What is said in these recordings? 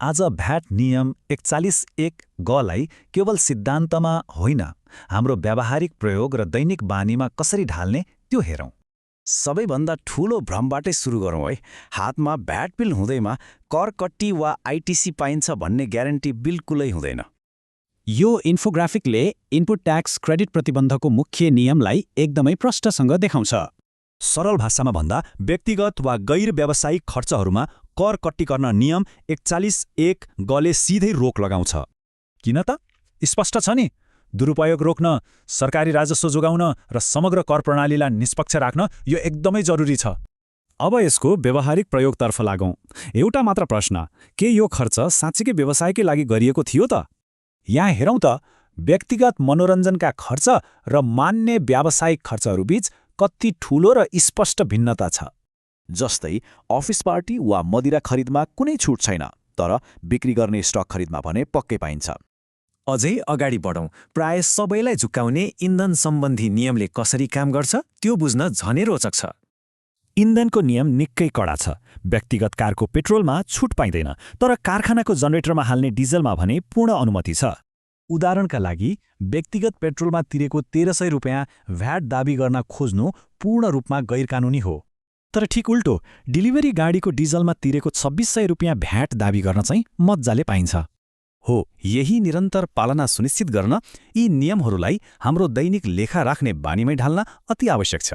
आज भ्याट नियम 41(1) गलाई केवल सिद्धान्तमा होइन, हाम्रो व्यावहारिक प्रयोग र दैनिक बानीमा कसरी ढाल्ने त्यो हेरौँ। सबैभन्दा ठूलो भ्रमबाटै सुरु गरौँ है। हातमा भ्याट बिल हुँदैमा कर कट्टी वा आइटिसी पाइन्छ भन्ने ग्यारेन्टी बिल्कुलै हुँदैन। यो इन्फोग्राफिकले इनपुट ट्याक्स क्रेडिट प्रतिबन्धको मुख्य नियमलाई एकदमै प्रष्टसँग देखाउँछ। सरल भाषामा भन्दा व्यक्तिगत वा गैर व्यावसायिक खर्चहरूमा कर कट्टी गर्न नियम 41(1) गले सिधै रोक लगाउँछ। किन त? स्पष्ट छ नि। दुरुपयोग रोक्न, सरकारी राजस्व जोगाउन र समग्र कर प्रणालीलाई निष्पक्ष राख्न यो एकदमै जरुरी छ। अब यसको व्यावहारिक प्रयोगतर्फ लागौँ। एउटा मात्र प्रश्न, के यो खर्च साँच्चीकै व्यवसायकै लागि गरिएको थियो त? यहाँ हेरौँ त, व्यक्तिगत मनोरञ्जनका खर्च र मान्य व्यावसायिक खर्चहरूबीच कति ठूलो र स्पष्ट भिन्नता छ। जस्तै अफिस पार्टी वा मदिरा खरिदमा कुनै छुट छैन, तर बिक्री गर्ने स्टक खरिदमा भने पक्कै पाइन्छ। अझै अगाडि बढौँ। प्राय सबैलाई झुक्काउने इन्धन सम्बन्धी नियमले कसरी काम गर्छ त्यो बुझ्न झनै रोचक छ। इन्धनको नियम निकै कडा छ। व्यक्तिगत कारको पेट्रोलमा छुट पाइँदैन, तर कारखानाको जनरेटरमा हाल्ने डिजलमा भने पूर्ण अनुमति छ। उदाहरणका लागि, व्यक्तिगत पेट्रोलमा तिरेको 1300 रुपियाँ भ्याट दाबी गर्न खोज्नु पूर्ण रूपमा गैरकानुनी हो। तर ठिक उल्टो, डेलिभरी गाडीको डिजलमा तिरेको 2600 रुपियाँ भ्याट दाबी गर्न चाहिँ मज्जाले पाइन्छ। हो, यही निरन्तर पालना सुनिश्चित गर्न यी नियमहरूलाई हाम्रो दैनिक लेखा राख्ने बानीमै ढाल्न अति आवश्यक छ।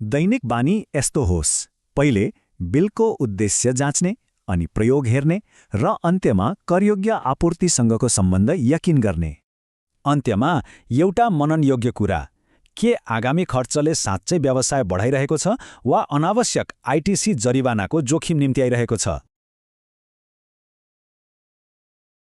दैनिक बानी यस्तो होस्: पहिले बिलको उद्देश्य जाँच्ने, अनि प्रयोग हेर्ने, र अन्त्यमा करयोग्य आपूर्तिसँगको सम्बन्ध यकिन गर्ने। अन्त्यमा एउटा मननयोग्य कुरा: के आगामी खर्चले साँच्चै व्यवसाय बढाइरहेको छ वा अनावश्यक आइटिसी जरिवानाको जोखिम निम्त्याइरहेको छ?